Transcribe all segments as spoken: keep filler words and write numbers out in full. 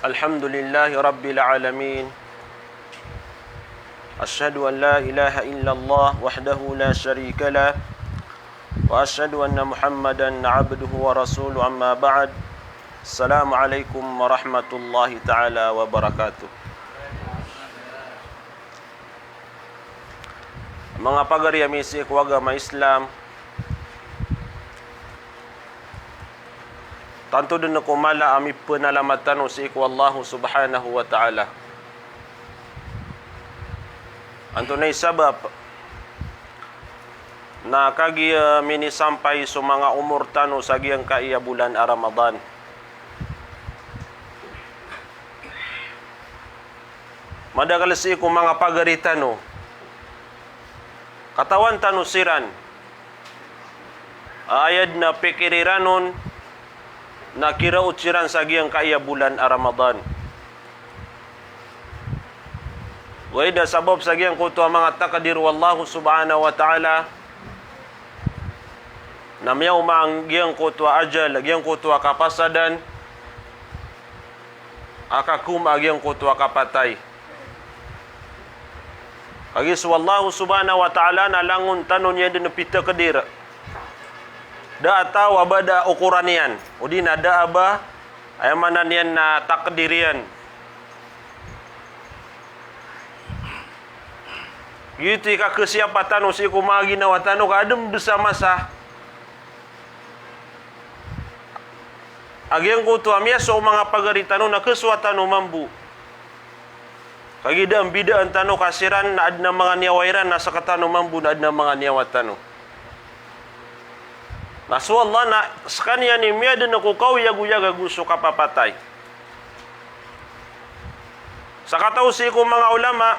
الحمد لله رب العالمين. أشهد أن لا إله إلا الله وحده لا شريك له، وأشهد أن محمدا عبده ورسوله. أما بعد. السلام عليكم ورحمة الله تعالى وبركاته. Manga pagari ami sii ko agama Islam, tanto dn ko mala a mipenalamat tano sii ko Allah Subhanahu wa Ta'ala. Antonaa i sabap na kagiya minisampay so manga omor tano sa giyangkaya bolan a Ramadan. Madakl sii ko manga pagari tano, katawan tano siran a aya dn a pikir iran on na kiraot siran sa giyangkaya bolan a Ramadan. Oway, da sabap sa giyangkoto a manga takdir o Allah Subhanahu wa Ta'ala, na miyaoma a giyangkoto a ajal, a giyangkoto a kapasadan, a kakoma a giyangkoto a kapatay. Kagiya so Allah Subhanahu wa Ta'ala na langon tano niyan dn pitakdir. Da a taw a ba da a okoran iyan, odi na da a ba, aya maana niyan na takdir iyan. Giyoto i kakasiyapa tano sii ko manga ginawa tano ka adn bs a masa a giyangkoto a miyasowa o manga pagari tano na kasowa tano mambo. Kagiya da a mbidaan tano ka siran na adn a manga niyawa iran na sktano mambo na adn a manga niyawa tano. Na so Allah na skaniyan i miyadn ko kaoyagoyag ago so kapapatay. Sakataw sii ko manga ulama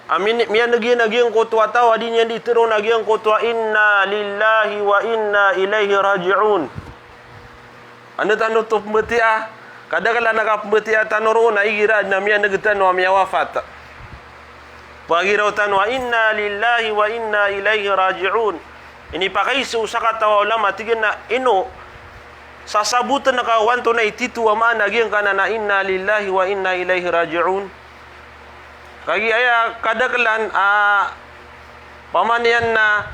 a mini-, miyaneg iyan a giyangkoto a taw a di niyan di tharoon a giyangkoto a inna lillahi wa inna ilayhi raji'un. Anda tano oto pmbatiya, kadaklan a kapmbatiya tano roo na igira adn a miyaneg tano a miyawafat, pagiraw tano a inna lillahi wa inna ilayhi raji'un. Inipakaiza o sakataw a ulama, tig iyan a ino sasabotn ka o antonaa i titho a maana a giyangkanan a inna lillahi wa inna ilayhi raji'un. Kagiya aya kadaklan a pamaniyan na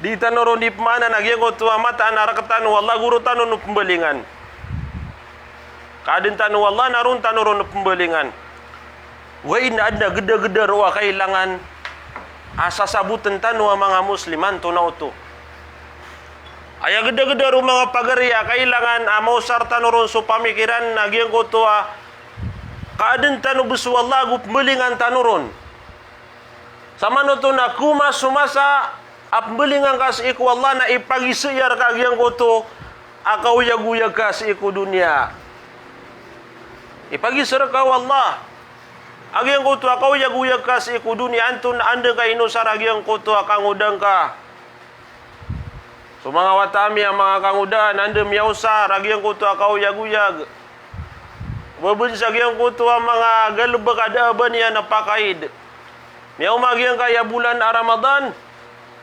di tano ron di pmaana na giyangkoto a mataan a rk tano o Allah ago ron tano on pmbalingan. Ka adn tano o Allah na ron tano ron pmbalingan. Oway, na adn a gdagda roo a kailangan a sasabotn tano a manga Muslim antonaa oto. Aya gdagda roo manga pagari a kailangan a maosar tano ron so pamikiran na giyangkoto a ka adn tano bs o Allah ago pmbalingan tano ron. Samanoto na koma so masa a pmbalingan ka sii ko Allah na ipagisa iyan rka a giyangkoto a kaoyagoyag ka sii ko doniya. Ipagisa rka o Allah a giyangkoto a kaoyagoyag ka sii ko doniya, antonaa, anda ngka inosar a giyangkoto a kangodaan ka. So manga wata ami a manga kangodaan, anda miyaosar a giyangkoto a kaoyagoyag. Ba bn sa giyangkoto a manga galbk a da a ba niyan a pakaid. Miyaoma giyangkaya bolan a Ramadan,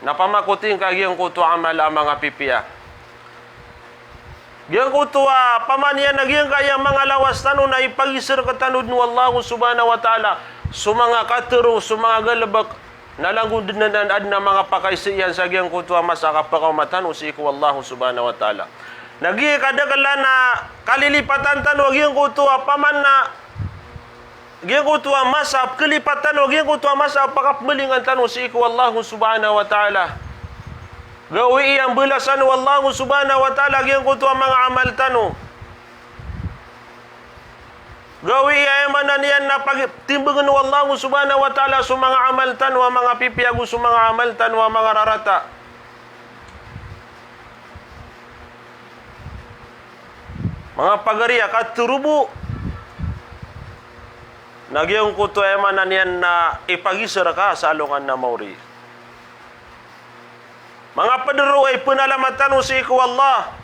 na pamakotii ngka giyangkoto a amal a manga pipiya. Giyangkoto a pamaniyan a giyangkaya manga lawas tano na ipagisa rktano dn o Allah Subhanahu wa Ta'ala so manga katharo, so manga galbk, na langon dn a adn a manga pakaisa iyan sa giyangkoto a masa a kapakaoma tano sii ko Allah Subhanahu wa Ta'ala. Na giya kadaklan a kalilipatan tano a giyangkoto a pamana, giyangkoto a masa a pkalipat tano, giyangkoto a masa a pakapmbalingan tano sii ko Allah Subhanahu wa Ta'ala. Gawii a mbalasan o Allah Subhanahu wa Ta'ala giyangkoto a manga amal tano. Gawii a aya maana niyan na pagtimbangn o Allah Subhanahu wa Ta'ala so manga amal tano a manga pipiya ago so manga amal tano a manga rarata. Manga pagari a katharo bo na giyangkoto a aya maana niyan na ipagisa rka sa alongan a maori. Manga pd roo a ipnalamat tano sii ko Allah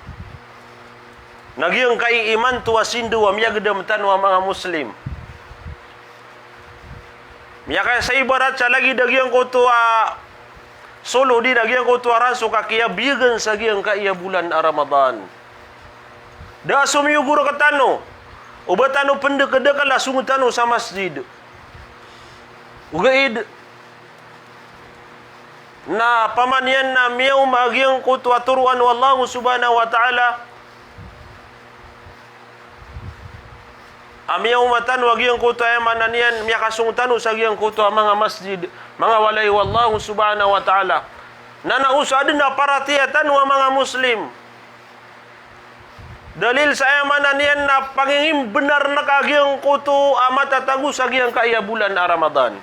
na giyangkai imanto a sindaw a miyagdam tano a manga Muslim. Miyakaya sa ibarat sa lagid a giyangkoto a solo di na giyangkoto a ransok a kiyabiyagan sa giyangkaya bolan a Ramadan. Da a somiyogo rktano O ba tano pndkdkl a song tano sa masjid. Ogaid na pamaniyan na miyaoma a giyangkoto a toroan o Allah subhanahu wa ta'ala, a miyaoma tano a giyangkoto a aya maana niyan miyakasong tano sa giyangkoto a manga masjid, manga walay o Allah subhanahu wa ta'ala. Na na osa dn a paratiyaya tano a manga Muslim. Dalil sa aya maana niyan na pangingimbnar ngka a giyangkoto a matatago sa giyangkaya bolan a Ramadan.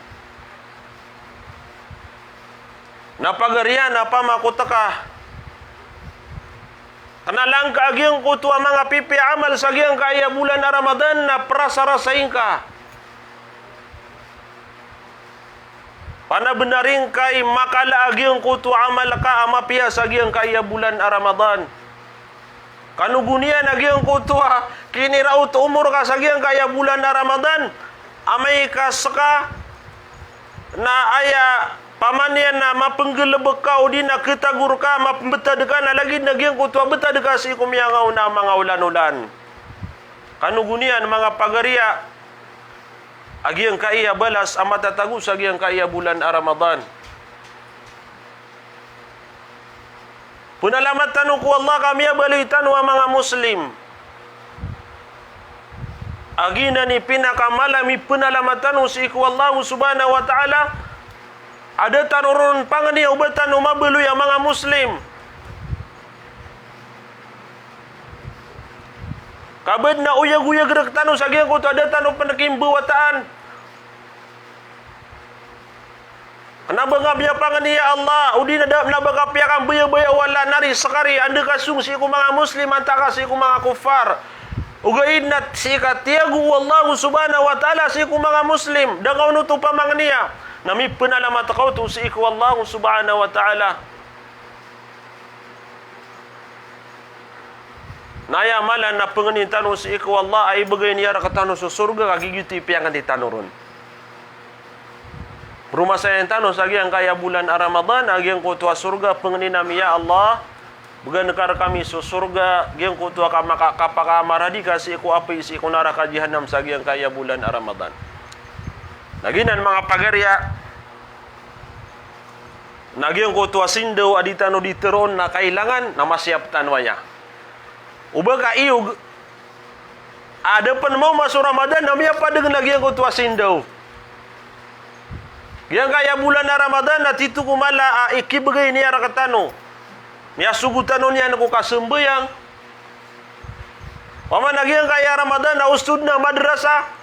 Na pagariya na pamako tk a kna langka a giyangkoto a manga pipiya a amal sa giyangkaya bolan a Ramadan na prasarasay ngka. Panabnari ngka i makala a giyangkoto a amal ka a mapiya sa giyangkaya bolan a Ramadan. Kano go niyan a giyangkoto a kiniraot o omor ka sa giyangkaya bolan a Ramadan, amay ka ska na aya pamaniyan na mapnggalbk ka odi na ktagor ka, mapmbtad ka, na lagid na giyangkoto a btad ka sii ko miyangaona a manga olan-olan. Kano go niyan manga pagariya a giyangkaya balas a matatago sa giyangkaya bolan a Ramadan. Pnalamat tano ko Allah ka miyabaloy tano a manga Muslim a giyanan i pinakamala a mipnalamat tano sii ko Allah subhanahu wa ta'ala, a da tano ron pangniya o ba tano mabaloy a manga Muslim. Ka badn a oyagoyag rktano sa giyangkoto a da tano pn kimbawataan. Kna ba nga miyapangni ya Allah, odi na da, na ba ka piyakambayabaya o Allah na ri skari, anda ka song sii ko manga Muslim, antaa ka sii ko manga kuffar. Ogaid na sii ka tiyago o Allah subhanahu wa ta'ala sii ko manga Muslim, da ka onoto pamangniya, na mipnalamat ka oto sii ko Allah subhanahu wa ta'ala. Na aya mala na pangnin tano sii ko Allah a ibgay niyan rktano so sorga, ka giyoto i piyangni tano ron. Promasayan tano sa giyangkaya bolan a Ramadan, a giyangkoto a sorga, pangnin ami, ya Allah, bgan ka rkami so sorga, giyangkoto a kamaka-, kapakamaradi ka sii ko api, sii ko naraka Jahannam sa giyangkaya bolan a Ramadan. Na giyanan manga pagariya, na giyangkoto a sindaw a di tano di tharoon na kailangan na masiyap tano aya. O ba ka iyog a da pn maoma so Ramadan na miyapadg na giyangkoto a sindaw. Giyangkaya bolan a Ramadan na tito ko mala a ikibgay niyan rktano. Miyasogo tano niyan ko kasambayang. Oman a giyangkaya Ramadan na osto dn a madrasa.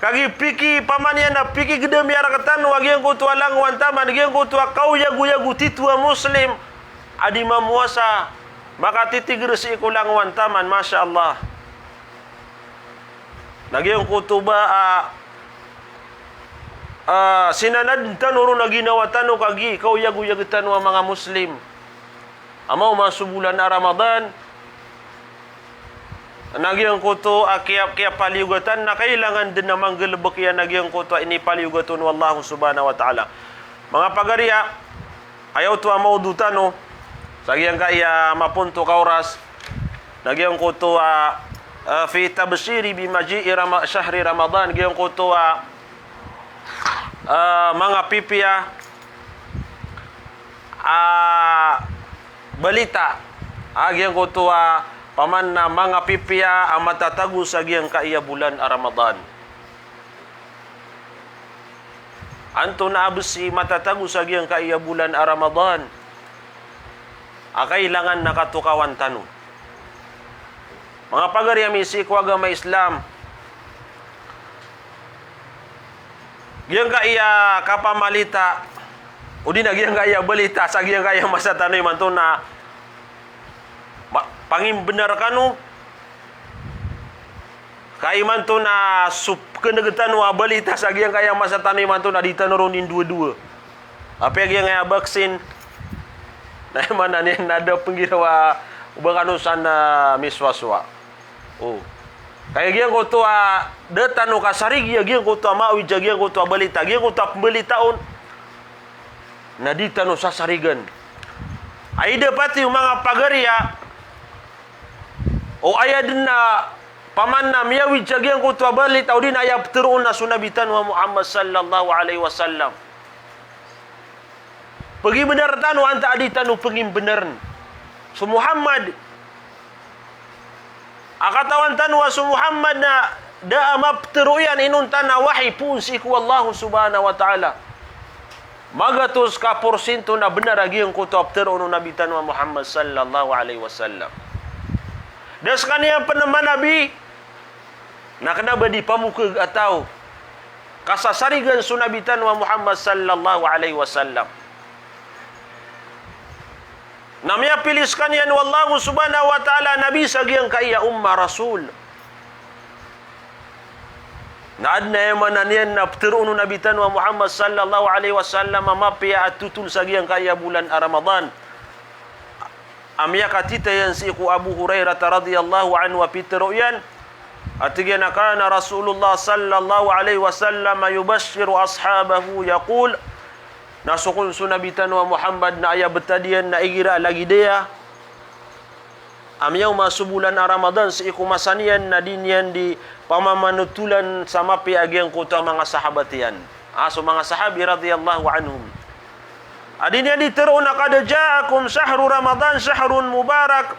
Kagiya piki, pamaniyan a pikigdam iyan rktano a giyangkoto a langowan taman, giyangkoto a kaoyagoyag o tito a Muslim a di mamowasa, makatitigr sii ko langowan taman, masha Allah. Na giyangkoto ba a, a, sinanad tano ron a ginawa tano kagiya kaoyagoyag tano a manga Muslim. A maoma so bolan a Ramadan, na giyangkoto a kiya-, kiyapaliyogatan na kailangan dn a manggalbk iyan a giyangkoto a inipaliyogat on o Allah subhanahu wa ta'ala. Manga pagariya, aya oto a mawdu tano sa giyangkaya mapontok a oras, na giyangkoto a, a, fi tabshiri bi maji'i Rama-, shahri Ramadan, giyangkoto a, a, manga pipiya a balita a giyangkoto a paman a manga pipiya a matatago sa giyangkaya bolan a Ramadan. Antonaa bs i matatago sa giyangkaya bolan a Ramadan a kailangan na katokawan tano? Manga pagari ami sii ko agama Islam, giyangkaya kapamalita, odi na giyangkaya balita sa giyangkaya masa tano imanto na ma-, pangimbnar kano, ka imanto na so pkhan'g tano a balita sa giyangkaya masa tano imanto na di tano ron indowadowa. Apiya giyangkaya vaccine, na aya maana niyan na da a pnggiraw a o ba kano san a misowasowa. O. Ka giyangkoto a da tano kasarigi a giyangkoto a maawid a giyangkoto a balita, giyangkoto a pmbalita on, na di tano sasarigan. Ay da pati o manga pagari a, o aya dn a Paman na miyawid sa giyangkoto a balit, odi na aya ptharoon na so Nabi tano a Muhammad sallallahu alaihi wasallam. Pagimbenar tano antaa di tano pagimbenarn. So Muhammad, a katawan tano a so Muhammad na da a maptharo iyan inonta na wahi poon sii ko Allah subhanahu wa ta'ala. Magatos ka porsinto na benar a giyangkoto a ptharoon o Nabi tano a Muhammad sallallahu alaihi wasallam. Da skaniyan pn manabi, na kna ba di pamokeg a taw, kasasarigan so Nabi tano a Muhammad sallallahu alaihi wasallam. Na miyapili skaniyan o Allah subhanahu wa ta'ala a nabi sa giyangkaya ummah, rasul. Na adn a aya maana niyan na ptharoon o Nabi tano a Muhammad sallallahu alaihi wasallam a mapiya a thotol sa giyangkaya bolan a Ramadan. A miyakatitayan sii ko Abu Hurairah radhiyallahu anhu a pitharo iyan, a tig iyan a kana Rasulullah sallallahu alaihi wasallam yubashshiru ashabahu yaqul, na so kon so Nabi tano a Muhammad na aya btad iyan na igira a lagid aya a miyaoma so bolan a Ramadan sii ko masa niyan na di niyan di pamamanotolan sa mapiya a giyangkoto a manga sahabat iyan. A so manga sahabi radhiyallahu anhum. A di niyan di tharoon a qad ja'akum shahru Ramadan shahrun mubarak.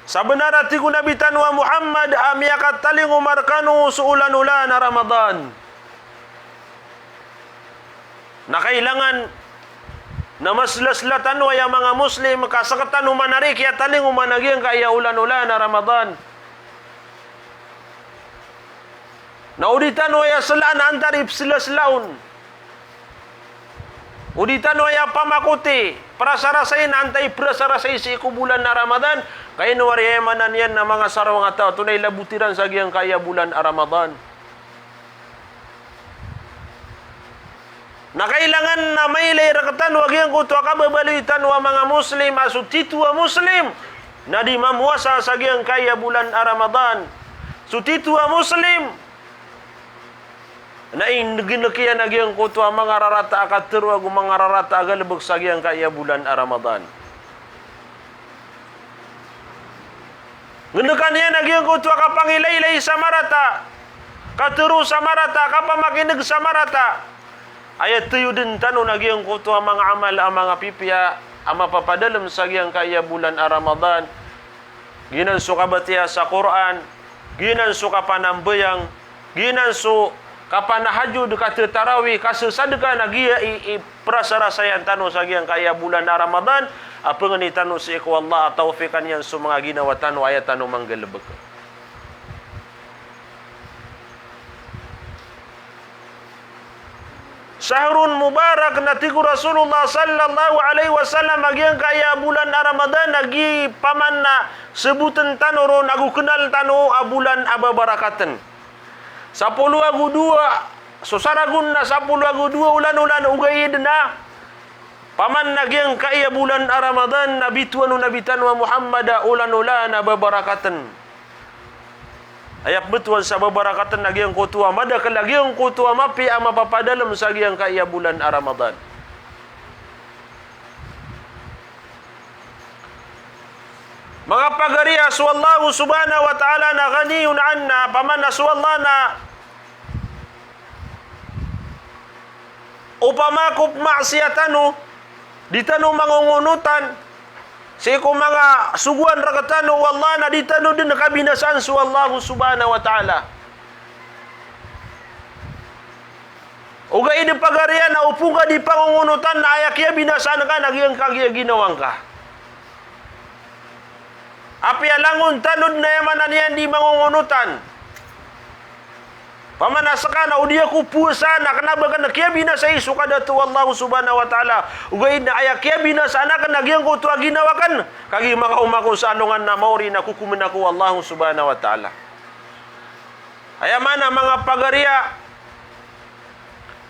Sabenar a tig o Nabi tano a Muhammad a miyakatalingoma rkano so olan-olan a Ramadan. Na kailangan na maslasla tano aya manga Muslim ka sktano manariki a talingoma na giyangkaya olan-olan a Ramadan. Na o di tano aya slaan antaa i pslasla on. O di tano aya pamakoti, prasarasai na antaa i prasarasai sii ko bolan a Ramadan, ka ino ari aya maana niyan na manga sarong a taw, tonaa i labot iran sa giyangkaya bolan a Ramadan. Na kailangan na mailay rktano a giyangkoto a kababaloy tano a manga Muslim, a so titho a Muslim na di mamowasa sa giyangkaya bolan a Ramadan. So titho a Muslim na ingnk iyan a giyangkoto a manga rarata a katharo ago manga rarata a galbk sa giyangkaya bolan a Ramadan. Ngndkan iyan a giyangkoto a kapangilaylay sa marata, katharo sa marata, kapamakin'g sa marata. Aya thayoden tano na giyangkoto a manga amal a manga pipiya a mapapadalm sa giyangkaya bolan a Ramadan. Giyanan so kabatiya sa Qur'an, giyanan so kapanambayang, giyanan so kapanahajud, katatarawih, kasasadka, na giya i, i prasarasayan tano sa giyangkaya bolan a Ramadan, a pangni tano sii ko Allah a tawfiqan iyan so manga ginawa tano a aya tano manggalbk. Shahrun mubarak, na tig o Rasulullah sallallahu alaihi wasallam a giyangkaya bolan a Ramadan a giya paman na sabotn tano ron ago knal tano a bolan a babarakatn. Sapolo ago dowa, so saragon na sapolo ago dowa olan-olan, ogaid na paman na giyangkaya bolan a Ramadan na bitowan o Nabi tano a Muhammad a olan-olan a babarakatn. Aya pmbtowan sa babarakatn na giyangkoto a madakl a giyangkoto a mapiya a mapapadalm sa giyangkaya bolan a Ramadan. Manga pagari a so Allah subhanahu wa ta'ala na ghaniyun anna, paman a so Allah na opama ko pmaksiya tano, di tano mangongonotan sii ko manga sogoan rktano o Allah na di tano dn kabinasaan so Allah subhanahu wa ta'ala. Ogaid pagari a na opama ka di pangongonotan na aya kiyabinasaan ka na giyangkagiya ginawa ngka. Apiya langon tano dn a aya maana niyan di mangongonotan. Paman a ska na o di ako powasa na kna ba akn kiyabinasai so kadato o Allah subhanahu wa ta'ala. Ogaid na aya kiyabinasaan akn na giyangkoto a ginawa akn. Kagiya makaoma ako sa alongan na maori na kokomen ako o Allah subhanahu wa ta'ala. Aya maana manga pagari a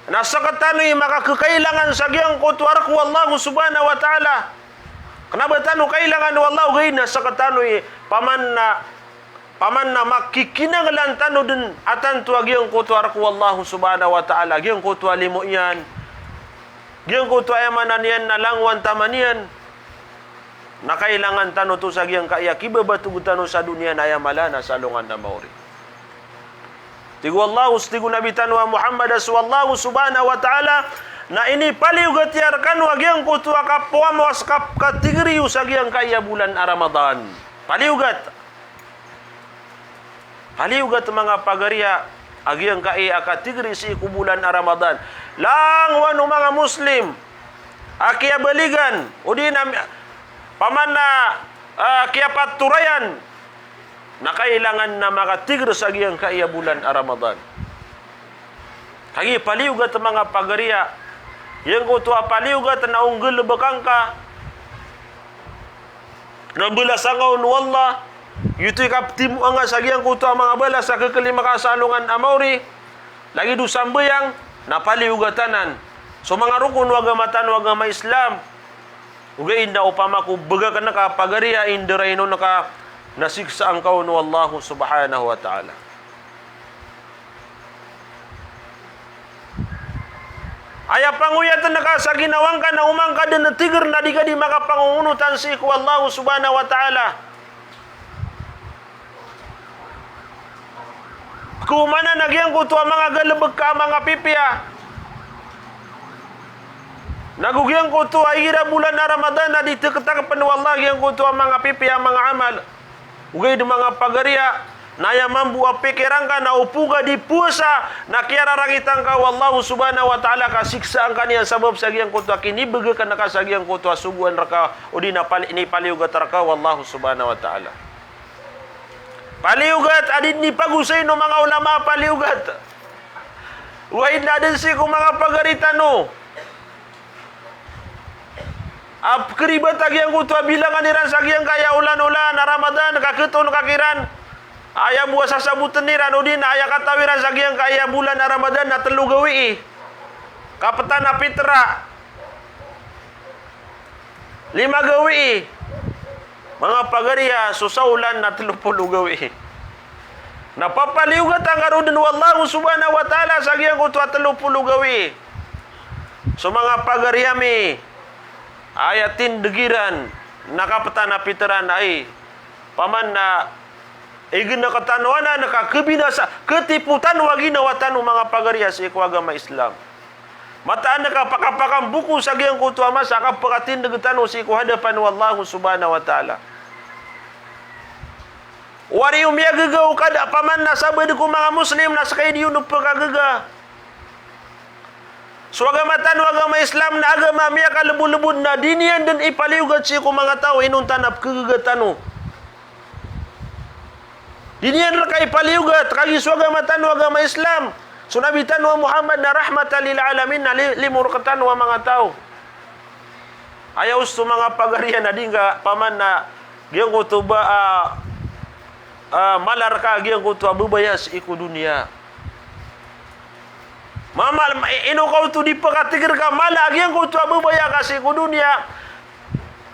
na sktano i makakakailangan sa giyangkoto a rk o Allah subhanahu wa ta'ala. Kna ba tano kailangan o Allah, ogaid na sktano i paman na, paman na makikinanglan tano dn a tanto a giyangkoto a rk o Allah subhanahu wa ta'ala, giyangkoto a limo iyan, giyangkoto a aya maana niyan na langowan taman iyan. Na kailangan tano oto sa giyangkaya kibabatog tano sa doniya na aya mala na sa alongan a maori. Tig o Allah, tig o Nabi tano a Muhammad, sallallahu subhanahu wa ta'ala, na inipaliyogat iyan rekano a giyangkoto a kapowamawas, kap-, katigri iyo sa giyangkaya bolan a Ramadan. Paliyogat. Paliyogat, manga pagariya, a giyangkaya katigri sii ko bolan a Ramadan. Langowan o manga Muslim a kiyabaligan, odi na mi-, paman na, ah, kiyapatorayan, na kailangan na makatigr sa giyangkaya bolan a Ramadan. Kagiya paliyogat, manga pagariya, giyangkoto a paliyogat na o nggalebek angka na balasan ka on o Allah, giyoto i kaptimoa ngka sa giyangkoto a manga balas a kekelima ka sa alongan a maori, lagid o sambayang, na paliyogat anan. So manga rokon o agama tano a agama Islam, ogaid na opama ko beg aken ka pagariya, inderainon ka, na siksaan ka on o Allah subhanahu wa ta'ala. Aya pangoyaten ka sa ginawa ngka na oman ka den tigr na di ka di makapangongonotan sii ko Allah subhanahu wa ta'ala. Komanan a giyangkoto a manga galebek ka a manga pipiya. Nago giyangkoto a igira bolan a Ramadan na di teketakepen o Allah giyangkoto a manga pipiya a manga amal. Ogaid, manga pagariya, na aya mambo a pikiran ka na opama ka di powasa, na kiyararangitan ka o Allah subhanahu wa ta'ala, ka siksaan ka niyan sabap sa giyangkoto a kinibeg aken ka sa giyangkoto a sogoan reka, odi na pali-, inipaliyogat reka o Allah subhanahu wa ta'ala. Paliyogat a di den ipagosayn o manga ulama a paliyogat. Ogaid na aden sii ko manga pagari tano a pekeribat a giyangkoto a bilangan iran sa giyangkaya olan-olan a Ramadan, ka ketoon ka kiran. Aya bo a sasaboten iran, odi na aya kataw iran sa giyangkaya bolan a Ramadan na telo gawii. Kapetan a pitra. Lima gawii. Manga pagariya, so saolan na telo polo gawii. Na papaliyogatan ka roo den o Allah subhanahu wa ta'ala sa giyangkoto a telo polo gawii. So manga pagari ami, aya tindeg iran na kapetan a pitra na, ay, paman na igeneken tano anan ka kebinasa, ketipo tano a ginawa tano, manga pagariya sii ko agama Islam. Mataan ka pakapakambo ko sa giyangkoto a masa a kapakatindeg tano sii ko hadapan o Allah subhanahu wa ta'ala. Wari o miyagaga o kada, paman na sabaad ko manga Muslim na seka i di on pekagaga. So agama tano a agama Islam na agama a miyakalebolebod na di niyan den ipaliyogat sii ko manga taw inonta na pekagaga tano. Di niyan reka ipaliyogat, kagiya so agama tano a agama Islam. So Nabi tano a Muhammad na rahmatan lil alamin, na li-, limo rektano a manga taw. Aya osto, manga pagari, na di ngka paman na giyangkoto ba, ah, ah, mala reka giyangkoto a babaya sii ko doniya. Mamal, ma-, ino ka oto di pekatigr ka mala giyangkoto a babaya ka sii ko doniya.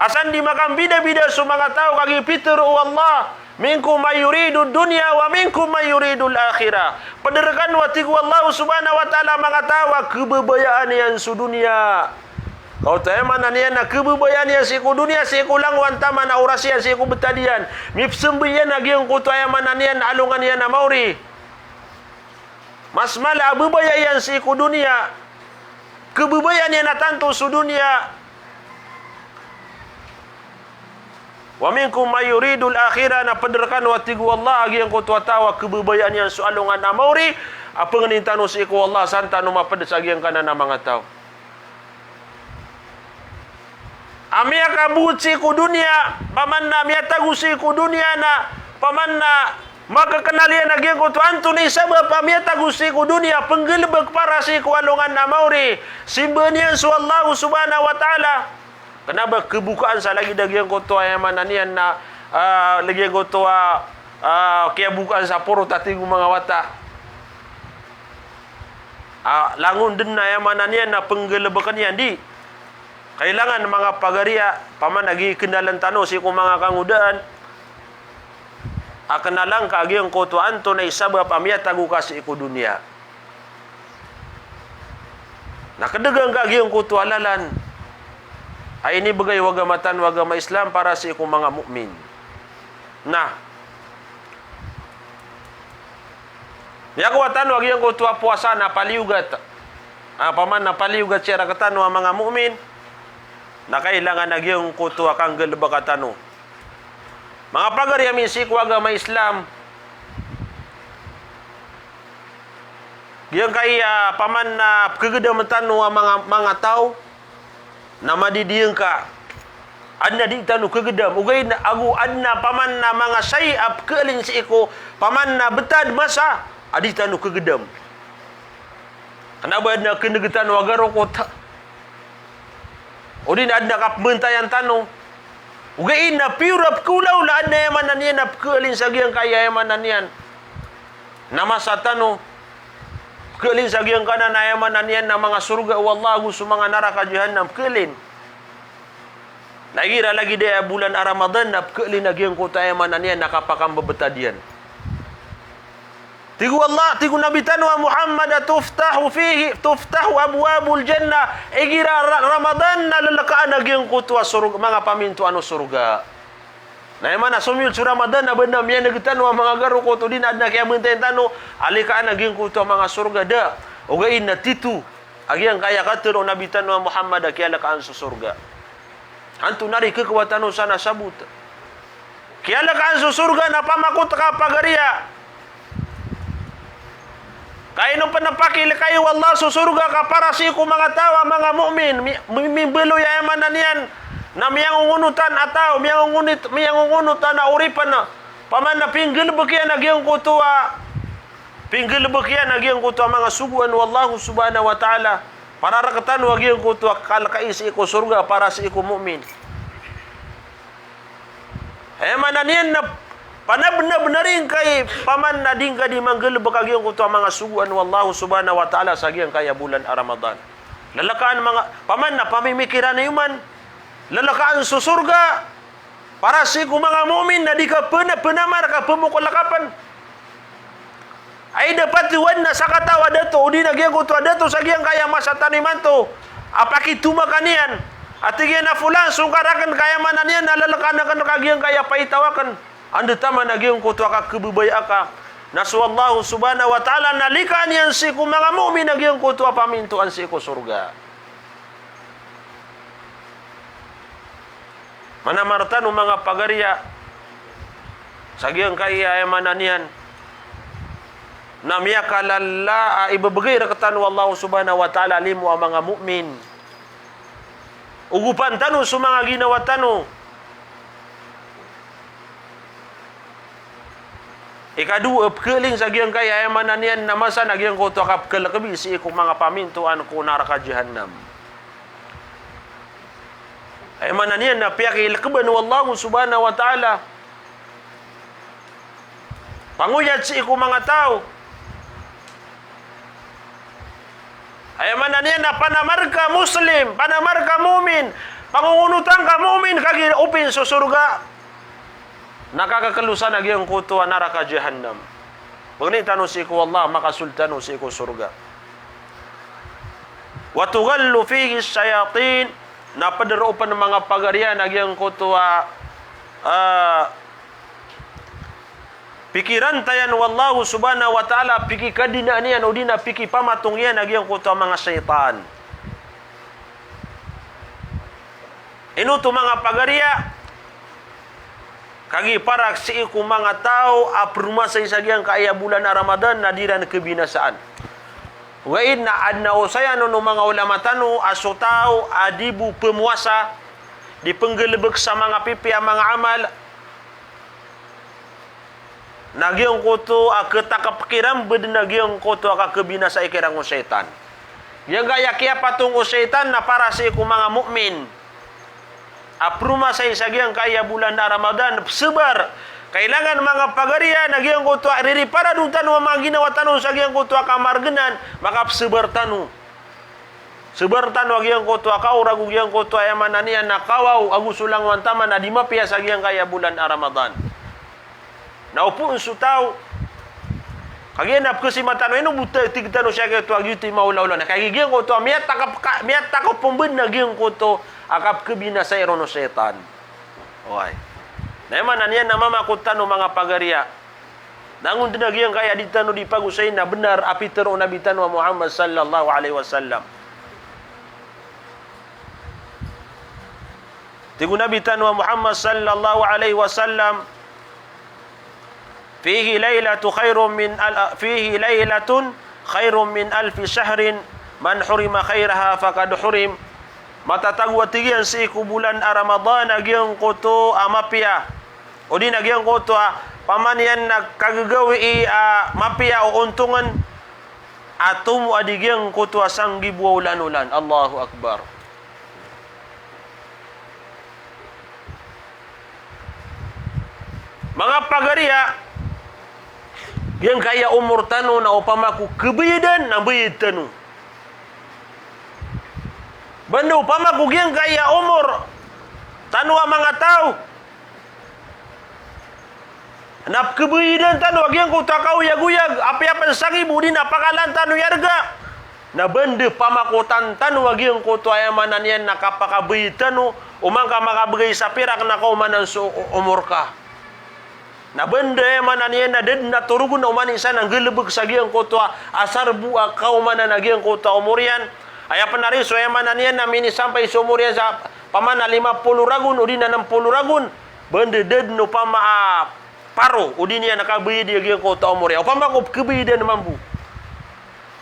Asar di makambidabida so manga taw, kagiya pitero o Allah, "Minkum man yuridud dunya wa minkum man yuridul akhirah." Ped rekano, a tig o Allah subhanahu wa ta'ala, manga taw a kebabayaan iyan so doniya. Ka oto aya maana niyan na kebabayaan iyan sii ko doniya, sii ko langowan taman a oras iyan, sii ko betad iyan. Mipesembay iyan a giyangkoto aya maana niyan na alongan iyan a maori. Mas mala a babaya iyan sii ko doniya. Kebabayaan iyan a tanto so doniya. "Wa minkum man yuridul akhirah," na ped rekano, a tig o Allah, a giyangkoto a taw a kebabayaan iyan so alongan a maori, a pengenin tano sii ko Allah, san tano maped sa giyangkanan a manga taw. A miyakabowat sii ko doniya, paman na miyatago sii ko doniya na, paman na makakenal iyan a giyangkoto antonaa i sabap a miyatago sii ko doniya, penggalebek para sii ko alongan a maori, simbaan iyan so Allah subhanahu wa ta'ala. Kena ba kebokaan sa lagid a giyangkoto aya maana niyan na, ah, lagid giyangkoto a, ah, kiyabokaan sa porot a tig o manga wata. Ah, langon den na aya maana niyan na penggalebeken iyan, di. Kailangan, manga pagari, a paman a giya kenalen tano sii ko manga kangodaan, a kenalen ka a giyangkoto a antonaa i sabap a miyatago ka sii ko doniya. Na kedegan ka a giyangkoto a lalan. a inibgay o agama tano a agama Islam para sii ko manga mu'min. Na miyakowa tano a giyangkoto a powasa na paliyogat. A, opama na paliyogat siya rktano a manga mu'min, na kailangan a giyangkoto a kanggalbka tano. Manga pagari ami sii ko agama Islam, giyangkaya opama na pkgdam tano a manga, manga taw, na madidiyangka. Adn a di tano kgdam. Ogaid na ago adn a opama na manga shayi a pkhalin sii ko opama na btad masa a di tano kgdam. Kna ba adn a kneg tano a garokot, odi na adn a kapmbntayan tano. Ogaid na piyor a pkhaolawla adn a aya maana niyan na pkhalin sa giyangkaya aya maana niyan na masa tano. Pkhalin sa giyangkanan a aya maana niyan na manga sorga o Allah ago so manga naraka jahannam, pkhalin. Na igira lagid aya bolan a Ramadan na pkhalin a giyangkoto a aya maana niyan na kapakambebetad iyan. Tig o Allah, tig o Nabi tano a Muhammad a tuftahu fihi, tuftahu abwabul jannah. Igira Ra-, Ramadan na lalkaan a giyangkoto a sorga, manga pamintoan o sorga. Na aya maana somiyod so Ramadan na ba adn a miyaneg tano a manga garokot odi na adn a kiyabntayan tano a likaan a giyangkoto a manga sorga, da. Ogaid na tito a giyangkaya katharo o Nabi tano a Muhammad a kiyalakaan so sorga. Antonaa i khakowa tano sa na sabot? Kiyalakaan so sorga na pamakot ka pagariya. Ka ino pn a pakilkay o Allah so sorga ka para sii ko manga taw a manga mu'min, mi-, mi-, mimbaloy a aya maana niyan na miyangongonotan a taw, miyangongonit-, miyangongonotan a oripn, opama na pinggalbk iyan a giyangkoto a, pinggalbk iyan a giyangkoto a manga sogoan o Allah subhanahu wa ta'ala. Para rktano a giyangkoto a kalkai sii ko sorga para sii ko mu'min. Aya maana niyan na panabnabnar ingka i opama na di ngka di manggalbk a giyangkoto a manga sogoan o Allah subhanahu wa ta'ala sa giyangkaya bolan a Ramadan. Lalakaan manga, opama na pamimikiran iyo man, lalakaan so sorga para sii ko manga mu'min na di ka pn-, pnamar ka pmokolkapn. Ay dapat iwan na sakataw a dato, odi na giyangkoto a dato sa giyangkaya masa tano imanto a pakitomakan iyan. A tig iyan a, "Fulan, songka rakn ka aya maana niyan na lalkaan akn rka giyangkaya paitaw akn." Anda taman a giyangkoto a kakhababaya aka na so Allah subhanahu wa ta'ala na likaan iyan sii ko manga mu'min a giyangkoto a pamintoan sii ko sorga. Manamar tano manga pagariya sa giyangkaya aya maana niyan na miyakalala a ibebegay rktano o Allah subhanahu wa ta'ala a limo a manga mu'min. Ogopan tano so manga ginawa tano. Ikadowa, pkhalin sa giyangkaya aya maana niyan na masa na giyangkoto a kapkalkbi sii ko manga pamintoan ko naraka jahannam. Aya maana niyan na piyakilkban o Allah subhanahu wa ta'ala. Pangoyat sii ko manga taw. Aya maana niyan na panamar ka Muslim, panamar ka mu'min, pangongonotan ka mu'min, kagiya open so sorga. Na kakakalosan a giyangkoto a naraka jahannam. Pangnin tano sii ko Allah, makasold tano sii ko sorga. Wa tughallu fihi shayatin, na pd roo pn manga pagariya na giyangkoto a, ah, pikirantayan o Allah subhanahu wa ta'ala, pikikadinaan iyan, odi na pikipamatong iyan a giyangkoto a manga shaytan. Ino oto manga pagariya? Kagiya para sii ko manga taw a promasay sa giyangkaya bolan a Ramadan na di iran khabinasaan. Ogaid na adn a osayan o manga ulama tano a so taw a di bo pmowasa, di pnggalbk sa manga pipiya a manga amal, na giyangkoto a khatakp kiran bd na giyangkoto a kakhabinasai kiran o shaytan. Giyangkaya kiyapatong o shaytan na para sii ko manga mu'min a promasay sa giyangkaya bolan a Ramadan, psabar. Kailangan manga pagariya na giyangkoto a ririparadon tano a manga ginawa tano sa giyangkoto a kamargnan, makapsabar tano. Sabar tano a giyangkoto a kaor ago giyangkoto a aya maana niyan na kawaw ago so langowan taman a di mapiya sa giyangkaya bolan a Ramadan. Na opoon so taw. Kagiya na pkhasima tano, ino bo ta-, tig tano sii giyoto a giyoto i maolaola. Na kagiya giyangkoto a miyatakp ka, miyatakp pmbd na giyangkoto a kapkhabinasai ron o shaytan. Oway. Na aya maana niyan na mamakot tano manga pagariya. Na anda na giyangkaya di tano di pagosay na benar a pitharo o Nabi tano a Muhammad sallallahu alaihi wasallam. Tig o Nabi tano a Muhammad sallallahu alaihi wasallam, "Fihi laylatu khairun min al-, fihi laylatun khairun min alfi shahrin, man hurima khairaha faqad hurim." Matatago a tig iyan sii ko bolan a Ramadan a giyangkoto a mapiya. O di na giyangkoto a pamaniyan na kagagawii a mapiya o ontongn a tomo a di giyangkoto a sanggibo a olan-olan. Allahu Akbar. Manga pagariya, giyangkaya omor tano na opama ko khabayadan na bayad tano. Banda opama ko giyangkaya omor tano a manga taw na pkhabayadan tano a giyangkoto a kaoyagoyag, apiya pn sanggibo di na pakalaan tano i arga. Na banda pamakotan tano a giyangkoto a aya maana niyan na kapakabayad tano, o man ka makabgay sa pirak na kaomanan so o-, omor ka. Na banda aya maana niyan na da dn a torogn a oman i isa na nggalbk sa giyangkoto a asar bo a kaomanan a giyangkoto a omor iyan. Aya pn a riso aya maana niyan na minisampay so omor iyan sa pamana lima polo ragon, o di na nm polo ragon. Banda da dn opama a paro, o di niyan kabayadi a giyangkoto a omor iyan. Opama ko pkhabayadan mambo.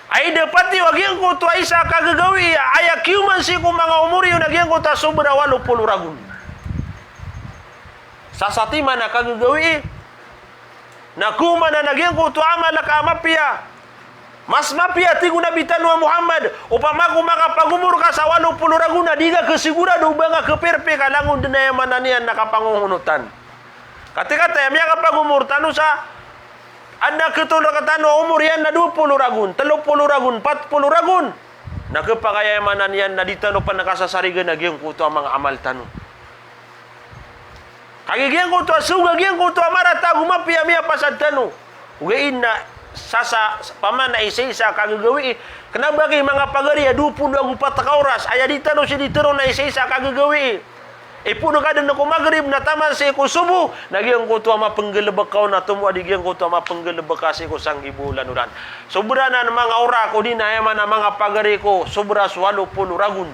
Ay da pati a giyangkoto a isa a kagagawii, aya kiyoman sii ko manga omor iyo na giyangkoto a sobra walo polo ragon. Sa satiman a kagagawii, na komanan a giyangkoto a amal ka a mapiya. Mas mapiya, tig o Nabi tano a Muhammad, opama ko makapagomor ka sa walo polo ragon na di ka kasigorado o ba nga kapirpi ka langon dn aya maana niyan na kapangongonotan. Katii kataya miyakapagomor tano sa, adn a katol rktano a omor iyan na dowa polo ragon, tlo polo ragon, pat polo ragon. Na khapakay aya maana niyan na di tano pn kasasarigan a giyangkoto a manga amal tano. Kagiya giyangkoto a sogo a giyangkoto a marata ago mapiya a miyapasad tano. Ogaid na sasa, pamana isa-isa a kagagawii, kna ba ki manga pagari a dowa polo ago pat ka oras, aya di tano sii di tharoon a isa-isa a kagagawii. Ipoon ka dn ko Maghrib na taman sii ko Sobo, na giyangkoto a mapnggalbk ka on na tomo a di giyangkoto a mapnggalbk ka sii ko sanggibo a olan-olan. Sobra nan manga orak, odi na aya maana manga pagari ko, sobra so walo polo ragon.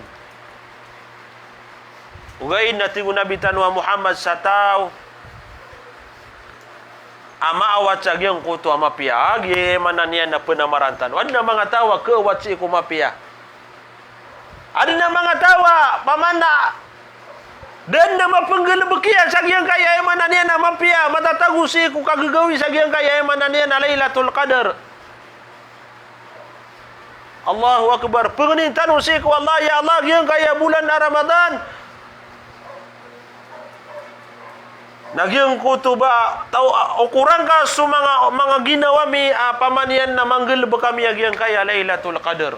Ogaid na tig o Nabi tano a Muhammad sa taw a maawat sa giyangkoto a mapiya. Giya maana niyan na pnamaran tano. Adn a manga taw a khaawat sii ko mapiya. Adn a manga taw a pamana da dn a mapnggalbk iyan sa giyangkaya aya maana niyan a mapiya, matatago sii ko kagagawii sa giyangkaya aya maana niyan a Laylatul Qadr. Allahu Akbar. Pangnin tano sii ko Allah, ya Allah, giyangkaya bolan a Ramadan na giyangkoto ba, taw, okoran ka so manga, manga ginawa mi, a pamaniyan na manggalbk ami a giyangkaya Laylatul Qadr.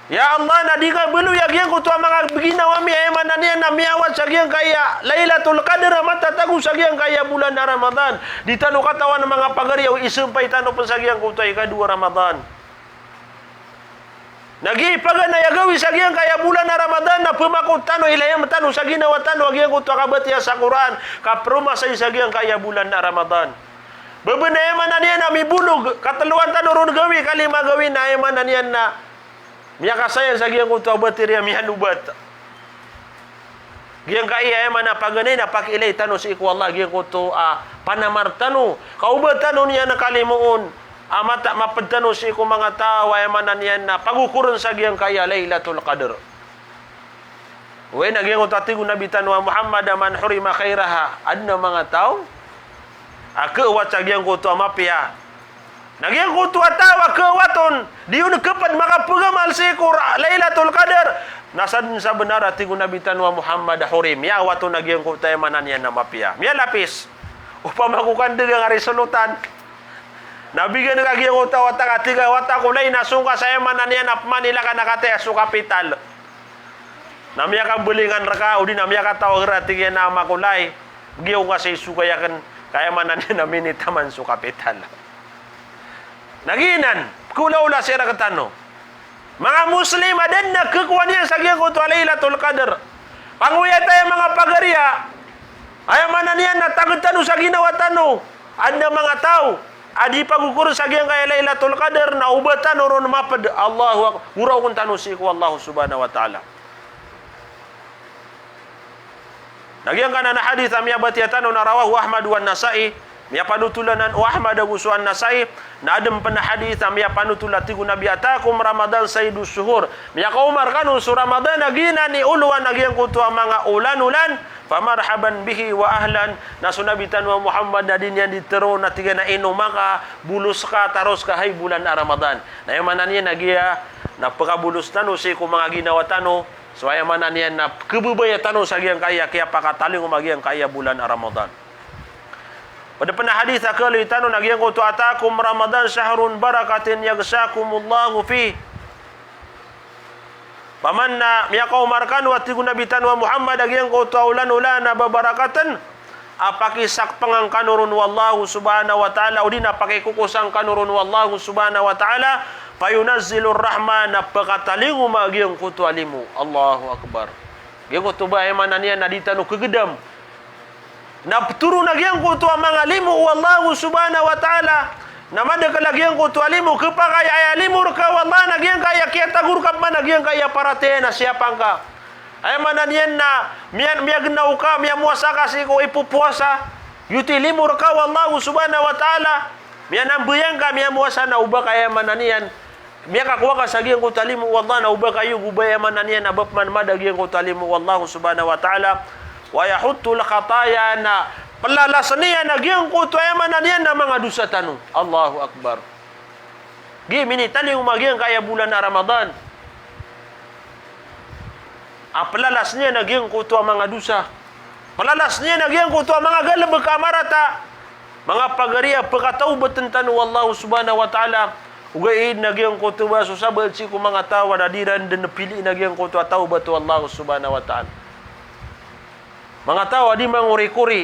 Ya Allah, na di ka baloy a giyangkoto a manga ginawa mi, aya maana niyan na miyawat sa giyangkaya Laylatul Qadr a matatago sa giyangkaya bolan a Ramadan. Di tano katawan a manga pagari a isampay tano pn sa giyangkoto a ikadowa Ramadan. Na giya paganay a gawii sa giyangkaya bolan a Ramadan na pmakot tano, ilayam tano sa ginawa tano a giyangkoto a kabatiya sa Qur'an, ka promasay sa giyangkaya bolan a Ramadan. Ba bnar aya maana niyan na mibolog, katloan tano ron gawii, kalima gawii na aya maana niyan na miyakasayang sa giyangkoto a batiri a miyalobat. Giyangkaya aya maana paganay na pakiilay tano sii ko Allah giyangkoto a panamar tano. Ka oba tano niyan kalimoon a mata, mapd tano sii ko manga taw a aya maana niyan na pagokorn sa giyangkaya Laylatul Qadr. Oway, na giyangkoto a tig o Nabi tano a Muhammad a man hurima khairaha, adn a manga taw a khaawat sa giyangkoto a mapiya. Na giyangkoto a taw a khaawat on, di on khapd makapagamal sii ko ra-, Laylatul Qadr. Na sadn sa bnar a tig o Nabi tano a Muhammad a hurim, miyawat on a giyangkoto a aya maana niyan na mapiya. Miyalapis. Opama ko kandg a ngari solotan. Na bigan ka giyangkoto a wata ka, tig a wata ko, lay na song ka sa aya maana niyan na pmanila ka na kataya so kapital. Na miyakabalingan rka, odi na miyakataw a tig iyan a ama ko, lay, giya ko ka sii sokay akn, ka aya maana niyan na minitaman so kapital. Na giyanan, pkhaolaola sii rktano. Manga Muslim, aden a khakowa niyan sa giyangkoto a Lailatul Qadr. Pangoyata aya manga pagariya, aya maana niyan na tagd tano sa ginawa tano. Aden a manga taw a di pagokor sa giyangkaya Lailatul Qadr na oba tano ron mapd. Allahu Akbar. Goraokn tano sii ko Allah Subhanahu wa Ta'ala. Na giyangkanan a hadith a miyabatiya tano na rawahu Ahmad wa Nasa'i, miyapanothol anan o Ahmad ago so An-Nasa'i, na adn pn a hadith a miyapanothola, tig o Nabi, "Atakum Ramadan sayyidus shuhur." Miyakaoma rkano so Ramadan a giyanan i olowan a giyangkoto a manga olan-olan, "Famarhaban bihi wa ahlan." Na so Nabi tano a Muhammad na di niyan di tharoon a tig iyan a ino maka, bolos ka, taros ka, hay bolan a Ramadan. Na aya maana niyan na giya na pkabolos tano sii ko manga ginawa tano, so aya maana niyan na khababaya tano sa giyangkaya kiyapakatalingoma giyangkaya bolan a Ramadan. Pd pn a hadith a khaaloy tano na giyangkoto, "Atakum Ramadan shahrun barakatin yaghshakumullahu fih." Paman na miyakaoma rkano a tig o Nabi tano a Muhammad a giyangkoto a olan-olan a babarakatn, a pakisakpngan kano ron o Allah Subhanahu wa Ta'ala, odi na pakikokosan kano ron o Allah Subhanahu wa Ta'ala, fayunazzilur rahmah, na pkatalingoma giyangkoto a limo. Allahu Akbar. Giyangkoto ba aya maana niyan na di tano khagdam. Na ptharoon a giyangkoto a manga limo o Allah Subhanahu wa Ta'ala. Na madakl a giyangkoto a limo, khapakay a aya limo rka o Allah na giyangkaya kiyatago rka pman a giyangkaya paratiyaya na siyapa ngka. Aya maana niyan na miya-, miyagnaw ka, miyamowasa ka sii ko ipopowasa. Giyoto i limo rka o Allah Subhanahu wa Ta'ala. Miyanambayang ka, miyamowasa na oba ka aya maana niyan miyakakowa ka sa giyangkoto a limo o Allah na oba ka iyo go ba aya maana niyan na ba pman mada giyangkoto a limo o Allah Subhanahu wa Ta'ala. Wa yahuttul khataya, na plalasn iyan a giyangkoto aya maana niyan na manga dosa tano. Allahu Akbar. Giya minitalingoma giyangkaya bolan a Ramadan a plalasn iyan a giyangkoto a manga dosa. Plalasn iyan a giyangkoto a manga galbk a marata. Manga pagari a pkatawbatn tano o Allah Subhanahu wa Ta'ala. Ogaid na giyangkoto ba so sabaad sii ko manga taw a da di ran dn piliin a giyangkoto a tawbat o Allah Subhanahu wa Ta'ala. Manga taw a di mangorikori.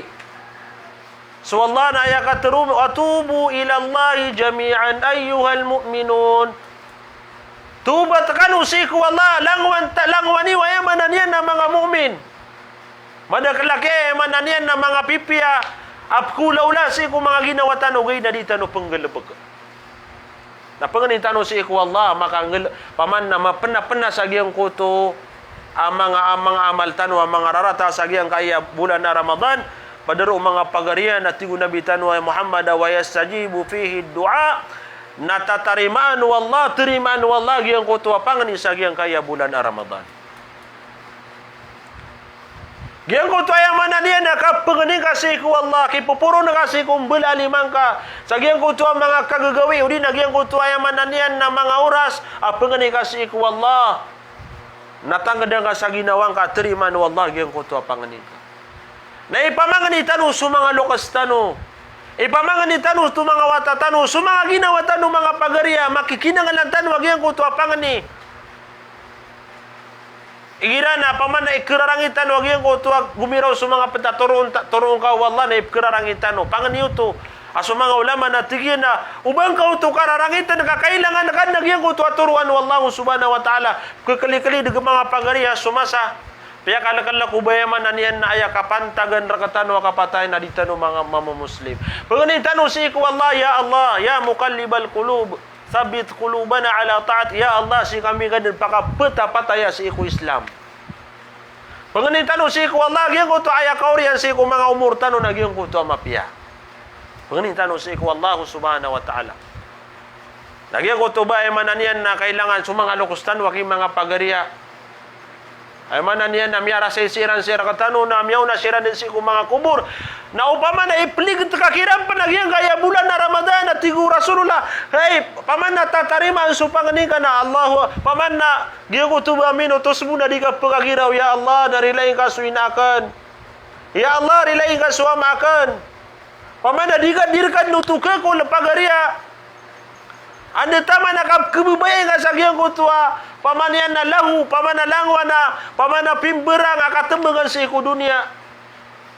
So Allah na aya katharo, "Wa tubu ilallahi jami'an ayyuhal mu'minun." Tawbat kano sii ko Allah, langowan ta-, langowan iyo aya maana niyan na manga mu'min. Madakl a kiyamaana niyan na manga pipiya a pkhaolaola sii ko manga ginawa tano, ogaid na di tano pnggalbk. Na pangnin tano sii ko Allah, makanggal-, paman na mapnapna sa giyangkoto a manga, a manga amal tano, a manga rarata sa giyangkaya bolan a Ramadan, pd roo manga pagari iyan a tig o Nabi tano a Muhammad a, "Wa yastajibu fihi du'a," na tatarimaan o Allah, tarimaan o Allah giyangkoto a pangni sa giyangkaya bolan a Ramadan. Giyangkoto aya maana niyan na kapangni ka sii ko Allah, kipoporon ka sii ko mbala a lima ngka sa giyangkoto a manga kagagawii, odi na giyangkoto aya maana niyan na manga oras a pangni ka sii ko Allah. Na tangkda ngka sa ginawa ngka, tarimaan o Allah giyangkoto a pangni ngka. Na ipamangni tano so manga loks tano. Ipamangni tano so manga wata tano, so manga ginawa tano, manga pagari a makikinanglan tano a giyangkoto a pangni. Igira na paman na ikrarangit tano a giyangkoto a gomiraw so manga pd a toroon ta-, toroon ka o Allah na ikrarangit tano. Pangni oto a so manga ulama na tig iyan a o ba ngka oto kararangitn ka kailangan ka na giyangkoto a toroan o Allah Subhanahu wa Ta'ala. Khaklikalig manga pagari a so masa. Piyakalklk o ba aya maana niyan na aya kapantagan rktano a kapatay na di tano manga mamomoslim. Pangnin tano sii ko Allah, ya Allah, ya muqallibal qulub, thabbit qulubana ala ta'at. Ya Allah, sii kami ka dn pakapatapataya sii ko Islam. Pangnin tano sii ko Allah, giyangkoto aya kaoriyan sii ko manga omor tano na giyangkoto a mapiya. Pangnin tano sii ko Allah Subhanahu wa Ta'ala. Na giyangkoto ba aya maana niyan na kailangan so manga loks tano aki manga pagari a Aya maana niyan na miyarasay siran sii rktano na miyaona siran dn sii ko manga kobor. Na opama na ipligta ka kiran pn a giyangkaya bolan a Ramadan a tig o Rasulullah, hay, opama na tatarimaan so pangni ka na Allah, opama na giyangkoto ba minotos bo na di ka pkagiraw, ya Allah, na rilai ngka so ina akn. Ya Allah, rilai ngka so ama akn. Opama na di ka, di rka dn oto khakol pagari a Anda taman a kapkhababayai ngka sa giyangkoto a, opama niyan na lahu, opama na langowan a, opama na pimbarang a katmbangan sii ko doniya.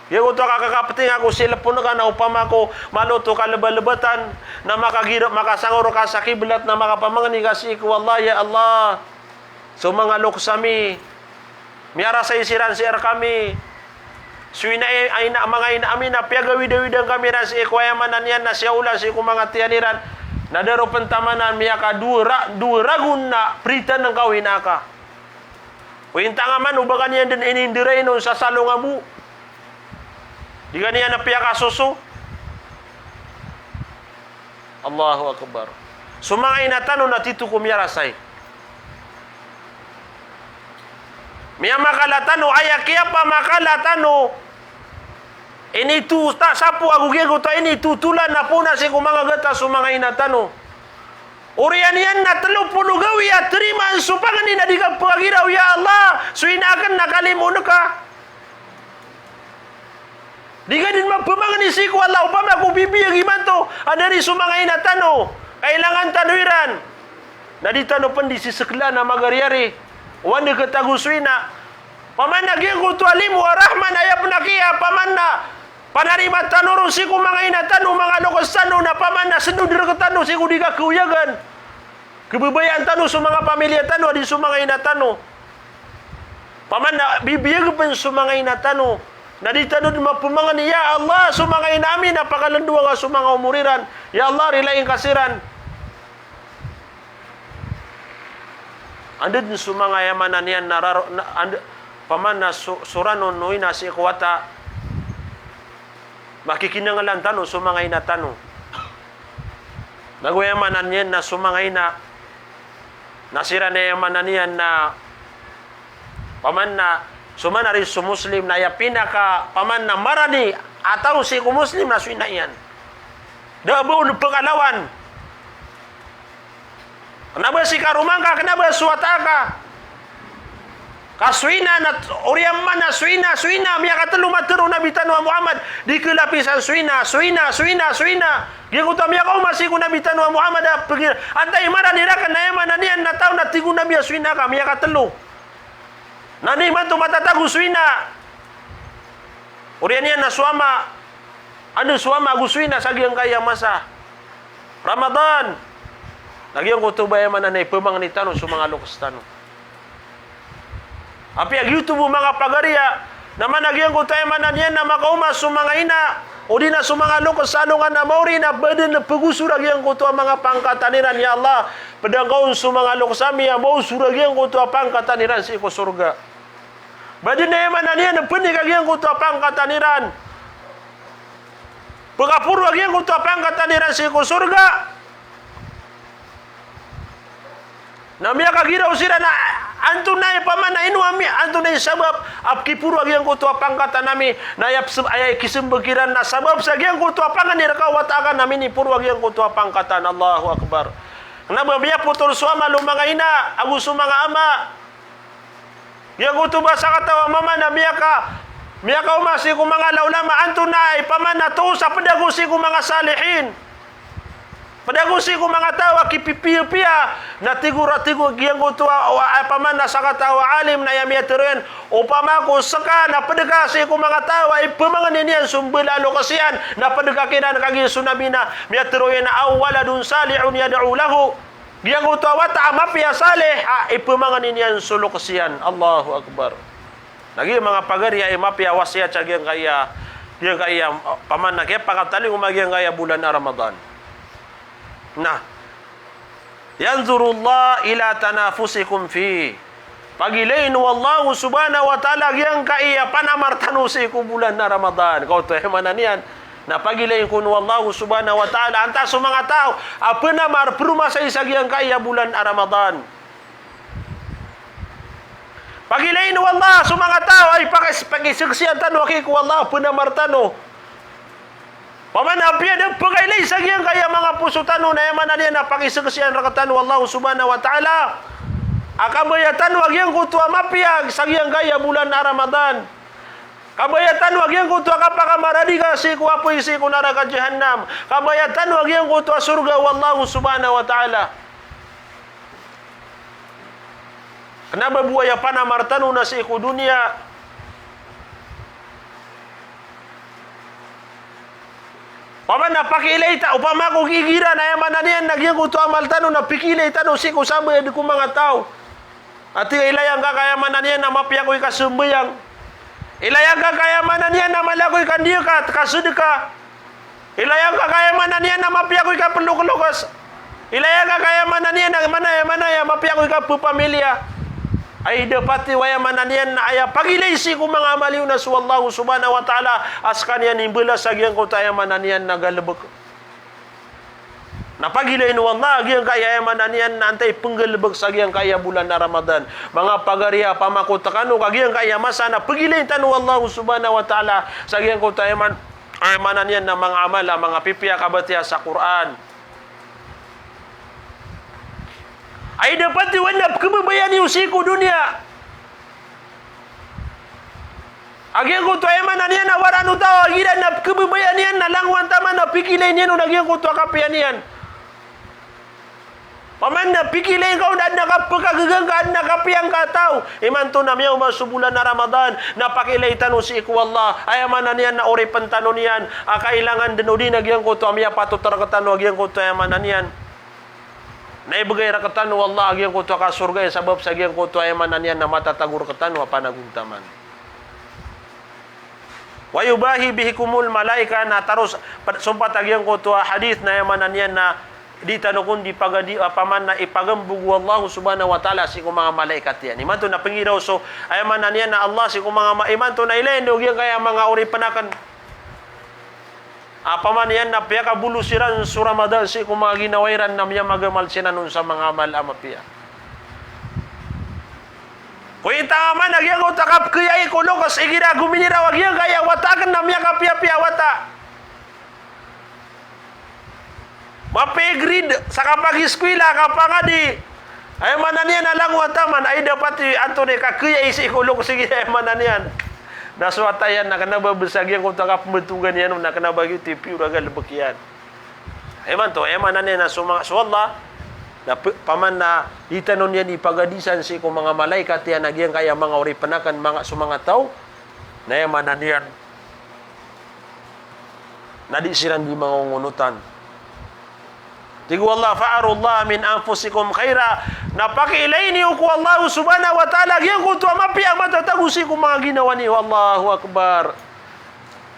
Giyangkoto a kakapting ako, cellphone ka na opama ko maloto ka lebalebatan, na makagira-, makasango rka sa kiblat, na makapamangni ka sii ko Allah, ya Allah. So manga loks ami, miyarasay siran sii rkami. So ina, ina, manga ina ami na piyagawidawidan kami ran sii ko, aya maana niyan na siyaola sii ko manga tiyan iran. Na da ro pntamanan, miyakadowa ra-, dowa ragon na pritan ngka o ina aka. O inta nga man o ba ka niyan dn ininderay on sa salong a bo. Di ka niyan piyakasoso. Allahu Akbar. So manga ina tano na tito ko miyarasay. Miyamakala tano, aya kiyapamakala tano. Inito ta-, sapo ago giyangkoto a initotolan a pona sii ko manga gata so manga ina tano. Oriyan iyan na telo polo gawii a tarimaan so pangni na di ka pkagiraw, ya Allah, so ina akn na kalimoon ka. Di ka dn mapamangni sii ko Allah, opama ko bibiyag imanto a dari so manga ina tano, kailangan tano iran. Na di tano pn di sisekla na magariyari. Oway, di ka tago so ina. Paman na giyangkoto a limo a rahman, aya pn a kiya, paman na panarima tano ron sii ko manga ina tano, manga loks tano, na paman na sdod rktano sii ko di ka kaoyagan. Kababayaan tano so manga pamilya tano, a di so manga ina tano. Paman na bibiyag pn so manga ina tano, na di tano dn mapamangni, ya Allah, so manga ina ami na pakalandowa nga so manga omor iran. Ya Allah, rilai ngka siran. Anda dn so manga, aya maana niyan na raro, na, and-, paman na so-, soran o ina sii ko wata. Makikinanglan tano so manga ina tano. Nago aya maana niyan na so manga ina na siran, aya maana niyan na paman na so mana ri so Muslim na aya pinaka paman na marani a taw sii ko Muslim na so ina iyan. Da a ba on pkalawan. Kna ba si karoma ngka, kna ba so wata aka. Ka so ina na, oriyan man na so ina, so ina, miyakatelo, matharo o Nabi tano a Muhammad, di kalapisan so ina, so ina, so ina, so ina. Giyangkoto a miyakaoma sii ko Nabi tano a Muhammad a pagir-, antaa i marani rakn, na aya maana niyan na taw na tig o Nabi a so ina ka, miyakatelo. Na anda imanto matatago so ina? Oriyan iyan na so ama. Anda so ama ago so ina sa giyangkaya masa Ramadan? Na giyangkoto ba aya maana na ipamangni tano so manga loks tano. Apiya giyoto bo, manga pagariya, na mana giyangkoto, aya maana niyan na makaoma so manga ina, odi na so manga loks sa alongan a maori, na ba dn pagosor a giyangkoto a manga pangkatan iran, ya Allah, pd angka on so manga loks ami a maosor a giyangkoto a pangkatan iran sii ko sorga. Ba dn, aya maana niyan, pnik a giyangkoto a pangkatan iran. Pkaporo a giyangkoto a pangkatan iran sii ko sorga. Na miyakagiraw siran a antonaa i paman a ino ami, antonaa i sabap a pkiporo a giyangkoto a pangkatan ami, na aya psm-, aya kismbag iran na sabap sa giyangkoto a pangni rka o wata aka na miniporo a giyangkoto a pangkatan. Allahu Akbar. Kna ba miyapotol so amal o manga ina ago so manga ama. Giyangkoto ba sakataw a mama na miyaka-, miyakaoma sii ko manga laolama, antonaa i paman a toos a pd ago sii ko manga salihin. Pd ago sii ko manga taw a kipipiyapiya, na tig o ra-, tig o giyangkoto a, a, a paman a sakataw a alim na aya miyatharo iyan, opama ko ska na pd ka sii ko manga taw a ipamangni niyan so mbala a loks iyan, na pd ka kiran, kagiya so Nabi na miyatharo iyan a, aw waladun salihun yad'u lahu. Giyangkoto a wata a mapiya, salih, a ipamangni niyan so loks iyan. Allahu Akbar. Na giya manga pagari a mapiya a wasiyat sa giyangkaya, giyangkaya, ah, paman na kiyapakatalingoma giyangkaya bulan a Ramadan. Na, yanzurullah ila tanafusikum fih. Pagilayn o Allah subhanahu wa ta'ala giyangkaya panamar tano sii ko bulan a Ramadan. Kaoto, aya maana niyan. Na pagilayn kon o Allah subhanahu wa ta'ala antaa so manga taw a pnamar, promasay sa giyangkaya bulan a Ramadan. Pagilayn o Allah so manga taw a ipakis-, pakisaksian tano aki ko Allah a pnamar tano. Paman apiya da pkailay sa giyangkaya manga poso tano, na aya maana niyan na pakisaksian rktano o Allah subhanahu wa ta'ala a kabaya tano a giyangkoto a mapiya sa giyangkaya bulan a Ramadan. Kabaya tano a giyangkoto a kapakamaradika sii ko apoy sii ko naraka Jahannam. Kabaya tano a giyangkoto a sorga o Allah subhanahu wa ta'ala. Kna ba bo aya panamar tano na sii ko doniya, Opama na pakiilay ta, opama ko igira na aya maana niyan na giyangkoto a amal tano na pikiilay tano sii ko sabaad ko manga taw. Ati, ilaya ngka ka aya maana niyan na mapiya ko ikasambayang. Ilaya ngka ka aya maana niyan na mala ko ikandiyakat, kasadka. Ilaya ngka ka aya maana niyan na mapiya ko ikaploklokes. Ilaya ngka ka aya maana niyan na, maana, aya maana niyan, mapiya ko ikapepamiliya. Ay dapat iyo aya maana niyan na aya pakiilay sii ko manga amal iyo na so Allah subhanahu wa ta'ala a sekaniyan i mbalas sa giyangkoto aya maana niyan na galebek. Na pagilayn o Allah a giyangkaya aya maana niyan na antaa i penggalebek sa giyangkaya bulan a Ramadan. Manga pagari, opama ko tekano ka giyangkaya masa na pagilayn tano o Allah subhanahu wa ta'ala sa giyangkoto aya man-, aya maana niyan na manga amal a manga pipiya kabatiya sa Qur'an. Ay dapat iyo na pekhababayaan iyo sii ko doniya. A giyangkoto aya maana niyan na waraan o taw a igira na pekhababayaan iyan na langowan taman na pikiilay niyan on a giyangkoto a kapiya niyan. Opama na pikiilay ngka on a adn a kapekagaga ngka, adn a kapiya ngka a taw. Imanto na miyaoma so bulan a Ramadan, na pakiilay tano sii ko Allah. Aya maana niyan na oripen tano niyan a kailangan den odi na giyangkoto a miyapatot rektano a giyangkoto aya maana niyan na ibegay rektano o Allah a giyangkoto a kasorga i sabap sa giyangkoto aya maana niyan na matatago rektano a panagontaman. Wa yubahi bihikumul malaika, na taros ped-, sompat a giyangkoto a hadith na aya maana niyan na di tano kon di pagadi, opama na ipagambog o Allah subhanahu wa ta'ala sii ko manga malaikat iyan. Imanto na pengiraw so aya maana niyan na Allah sii ko manga ma-, imanto na ilay niyo giyangkaya manga oripen aken. Opama niyan na piyakabolos iran so Ramadan sii ko manga ginawa iran na miyamagamal siran on sa manga amal a mapiya. Ko intaman a giyangkoto a kapekayai ko lokes igira gominiraw a giyangkaya wata aken na miyakapiyapiya a wata. Mapiya i grade sa kapagiskwila, kapangadi. Aya maana niyan na langowan taman, ay dapat i antonaa i kakayai sii ko lokes igira aya maana niyan na so wata iyan na kena ba bes a giyangkoto a kapembetogan iyan on na kena ba giyoto i piyo a galebek iyan. Imanto, aya maana niyan na so manga, so Allah, na pe-, opama na di tano niyan ipagadisan sii ko manga malaikat iyan a giyangkaya manga oripen aken, manga, so manga taw, na aya maana niyan na di siran di mangongonotan. Tig o Allah, "Fa'arullaha min anfusikum khaira." Na pakiilay niyo ko Allah subhanahu wa ta'ala giyangkoto a mapiya a matatago sii ko manga ginawa niyo. Allahu Akbar.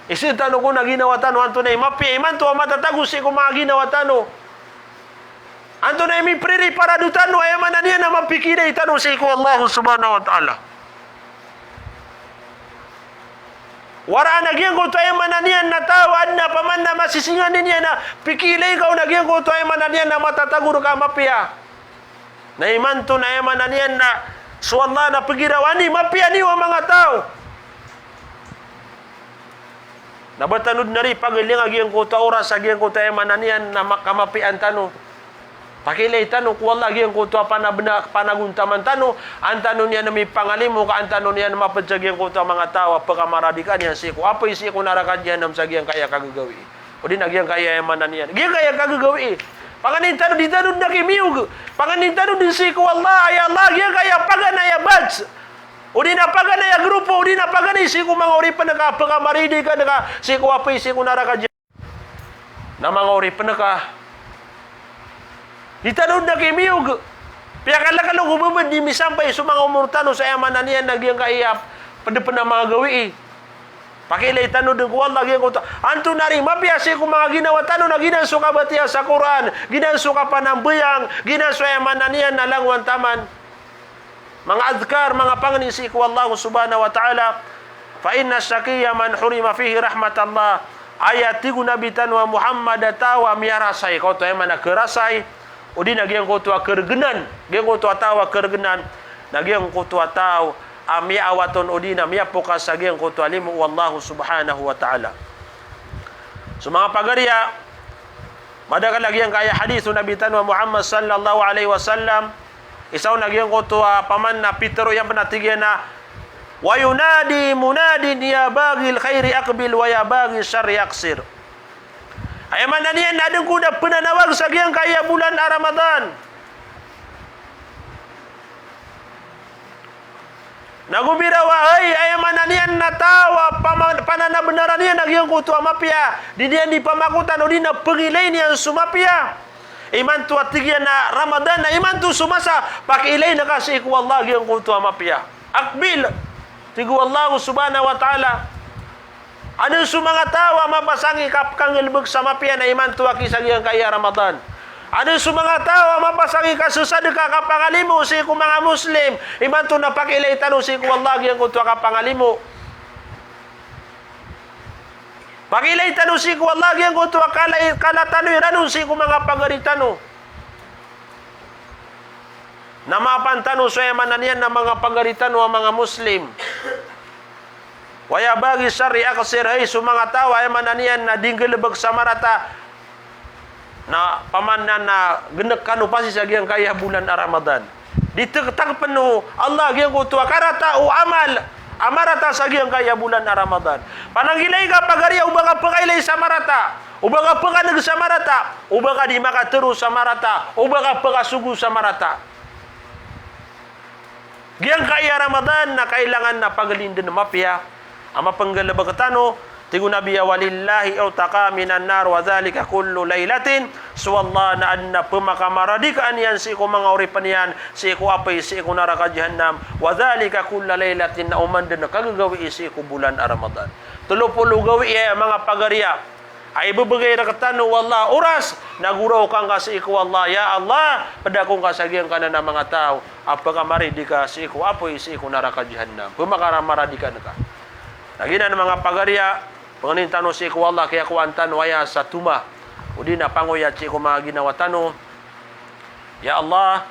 Iseen tano kon a ginawa tano antonaa i mapiya imanto a matatago sii ko manga ginawa tano. Antonaa i mipreparado tano, aya maana niyan na mapikiilay tano sii ko Allah subhanahu wa ta'ala. Waraan a giyangkoto aya maana niyan na taw a adn a opama na masisingani niyan na pikiilay ka on a giyangkoto aya maana niyan na matatago reka a mapiya. Na imanto na aya maana niyan na so Allah na pegirawan i mapiya niyo a manga taw. Na ba tano den ari pagalinga giyangkoto a oras a giyangkoto aya maana niyan na ma-, kamapiyaan tano. Pakiilay tano ko Allah giyangkoto a panabena-, panagontaman tano, an tano niyan mipangalimo ka an tano niyan maped sa giyangkoto a manga taw a pekamaradikaan iyan sii ko apoy sii ko naraka Jahannam sa giyangkaya kagagawii. Odi na giyangkaya aya maana niyan, giyangkaya kagagawii. Panganin tano, di tano den aki miyog. Panganin tano den sii ko Allah, aya Allah, giyangkaya paganay a batch. Odi na paganay a grupo, odi na paganay sii ko manga oripen ka a pekamaradikaan ka sii ko apoy sii ko naraka Jahannam. Na manga oripen ka, di tano den aki miyog. Piyakalekalo ko bebed di misampay so manga omor tano sa aya maana niyan na giyangkaya ped pen a manga gawii. Pakiilay tano den ko Allah giyangkoto a antonaa i mapiya sii ko manga ginawa tano na giyanan so kabatiya sa Qur'an, giyanan so kapanambayang, giyanan so aya maana niyan na langowan taman. Manga adhkar, manga pangni sii ko Allah subhanahu wa ta'ala. Fa inna shaqiyya man hurima fihi rahmatallah. Aya tig o Nabi tano a Muhammad a taw a miyarasay, kaoto aya maana kerasay, odi na giyangkoto a keregenan, giyangkoto a taw a keregenan, na giyangkoto a taw a miyaawat on odi na miyapokas sa giyangkoto a limo o Allah subhanahu wa ta'ala. So manga pagariya, madakl a giyangkaya hadith o Nabi tano a Muhammad sallallahu alaihi wasallam, isa on a giyangkoto a paman na pitero iyan pen a tig iyan a, "Wa yunadi munadin ya baghil khairi aqbil wa ya baghish sharri aqsir." Aya maana niyan na aden ko da penanawag sa giyangkaya bulan a Ramadan. Na go birawa, hay, aya maana niyan na taw a pama-, pananabenaran iyan a giyangkoto a mapiya, di niyan di pamakotan odi na pengilay niyan so mapiya. Imanto a tig iyan a Ramadan, na imanto so masa, pakiilayn ka sii ko Allah giyangkoto a mapiya. Aqbil, tig o Allah subhanahu wa ta'ala. Adn so manga taw a mapasang i kapkanggalebek sa mapiya na imanto a ki sa giyangkaya Ramadan. Adn so manga taw a mapasang i kasesadka, kapangalimo sii ko manga Muslim, imanto na pakiilay tano sii ko Allah giyangkoto a kapangalimo. Pakiilay tano sii ko Allah giyangkoto a kala-, kala tano iran on sii ko manga pagari tano. Na maapan tano so aya maana niyan na manga pagari tano a manga Muslim. Wa ya baghi sharri aqsir, hay so manga taw a aya maana niyan na di nggalebek sa marata, na pamanan na genek kano pasi sa giyangkaya bolan a Ramadan. Di teg-, tagpen o Allah giyangkoto a karata o amal a marata sa giyangkaya bolan a Ramadan. Pananggilai ka pagari a o ba ka pekailay sa marata, o ba ka pekaneg sa marata, o ba ka di makatero sa marata, o ba ka pekasogo sa marata. Giyangkaya Ramadan na kailangan na pagalinden mapiya a mapenggalebek tano. Tig o Nabi a, "Walillahi u'taqa minan nar, wa dhalika kullu laylatin." So Allah na adn a pemakamaradikaan iyan sii ko manga oripen iyan sii ko apoy, sii ko naraka Jahannam. "Wa dhalika kulla laylatin," na oman den kagagawii sii ko bolan a Ramadan. Telo polo gawii aya manga pagari a a ibebegay rektano o Allah oras, na goraokan ka sii ko Allah, ya Allah, pedakon ka sa giyangkanan a manga taw a pekamaradi ka sii ko apoy, sii ko naraka Jahannam. Pemakamaradikaan ka. Na giyanan manga pagari a, pengenin tano sii ko Allah, kiyakowaan tano aya sa toma odi na pangoyat sii ko manga ginawa tano. Ya Allah,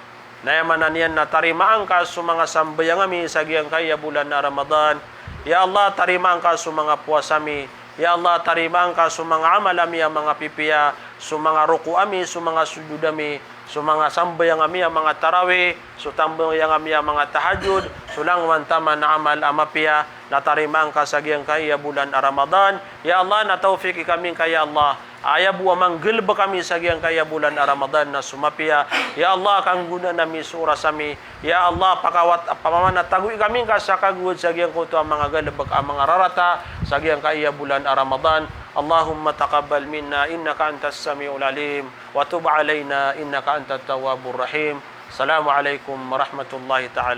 na aya maana niyan na tarimaan ka so manga sambayang ami sa giyangkaya bolan a Ramadan. Ya Allah, tarimaan ka so manga powasa ami. Ya Allah, tarimaan ka so manga amal ami a manga pipiya, so manga roko ami, so manga sojod ami, so manga sambayang ami a manga tarawih, so tambayang ami a manga tahajjud, so langowan taman a amal a mapiya, na tarimaan ka sa giyangkaya bolan a Ramadan. Ya Allah, na tawfiki kami ngka, ya Allah. Aya bo a manggalebek ami sa giyangkaya bolan a Ramadan na so mapiya. Ya Allah, kanggonaan ami so oras ami. Ya Allah, pakawat, pamamanatagoi kami ngka sa kagowad sa giyangkoto a manga galebek a manga rarata sa giyangkaya bolan a Ramadan. Allahumma taqabbal minna innaka antas samiul alim, wa tub alaina innaka antat tawwabur rahim. Assalamu alaikum warahmatullahi ta'ala.